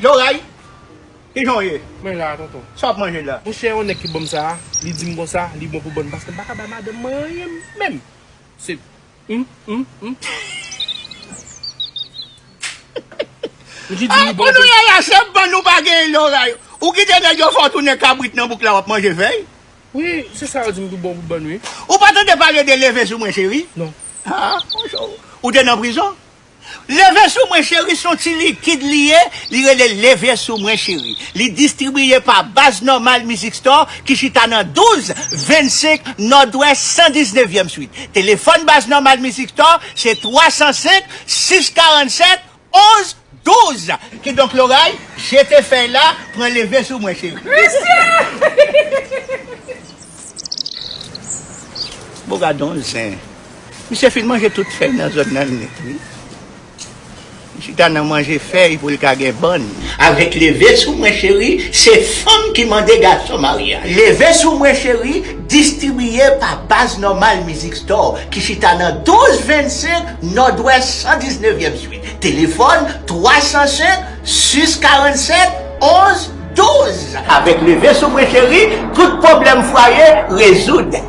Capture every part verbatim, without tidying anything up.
Loray, kijan w ye? Mwen la, tonton. Sa w ap manje la? Monchè, yon nèg ki ban m sa a, li di m konsa, li bon pou bann, paske m pa ka bay madanm mwen anyen menm. Se, hum, hum, hum. Li di m li bon pou. Kounye a la, se bann ou pa genyen, Loray. Ou kite nèg yo fè w tounen kabrit nan bouk la, w ap manje fèy? Wi, se sa yo di m ki bon pou bann, wi. Ou pa tande pale de Leve sou mwen, cheri? Non. Ah, monchè, ou te nan prizon? Leve sou mwen, cheri, se yon ti likid li ye, li rele Leve sou mwen, cheri. Li distribiye pa Baz Nòmal Music Store, ki chita nan douz vennsenk Nòdwès san diznèvyèm Street. Telefòn Baz Nòmal Music Store, se twa san senk, sis karannsèt, onz douz. Kidonk, Loray, jete fèy la, pran Leve sou mwen, cheri. Mesye! Bon, gad yon zen. Misye fin manje tout fèy nan zòn nan nèt, wi. Li chita nan manje fèy pou l ka gen bann. Avèk Leve sou mwen, cheri, se fanm ki mande gason maryaj. Leve sou mwen, cheri, distribiye pa Baz Nòmal Music Store, ki chita nan douz vennsenk Nòdwès san diznèvyèm Street. Telefòn twa san senk, sis karannsèt, onz douz. Avèk Leve sou mwen, cheri, tout pwoblèm fwaye rezoud.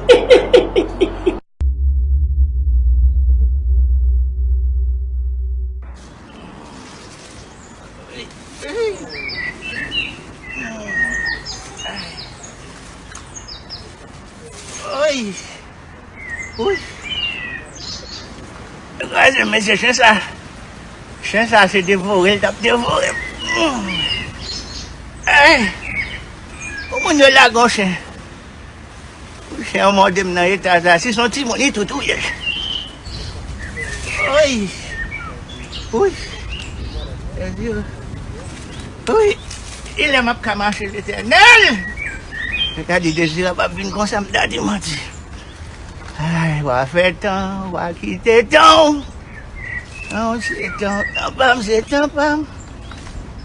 Oy! Wi. Kraze mesye, chen sa. Chen sa se devore l t ap devore m. Ay. Pou moun yo lage yon chen. Pou chen an mòde m nan eta sa. Si se yon timoun, li tou touye. Oy. Wi. Sezi. Wi. Kilè m ap ka mache, Letènèl? Gade Dezirab ap vin konsa, m ta di manti. Ay, w a fè tan, w a kite tan w. Tan w se tan, tan pa m se tan pa m.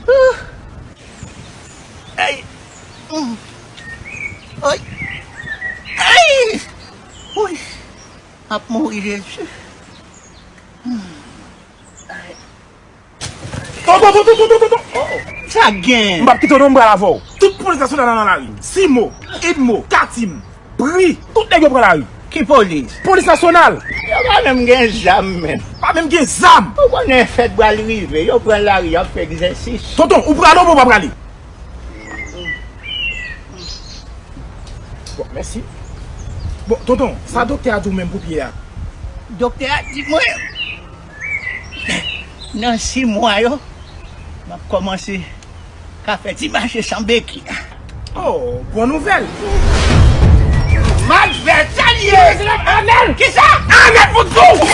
Ouh. Ay. Mm. Ay. Ay. Wi. M ap mouri, Jezi. Mm. Ay. Tonton, tonton, tonton, tonton. Oh. Sa gen? M p ap kite w non, m pral avè w. Tout polis nasyonal la nan lari. Simo, Edmo, Katim, Bri, tout nèg yo pran lari. Ki polis? Polis nasyonal. Yo pa menm gen zam menm. Pa menm gen zam. Ou konnen fèt pral rive, yo pran lari, y ap fè egzèsis. Tonton, ou prale oubyen ou pa prale? Bon, mèsi. Bon, tonton, sa doktè a di w menm pou pye a? Doktè a di mwen, nan sis mwa yo, m ap kòmanse ka fè ti mache san beki. Oh, bon nouvèl. Mat vèt, sa l ye? Anèl! Kisa? Anèl pou tou!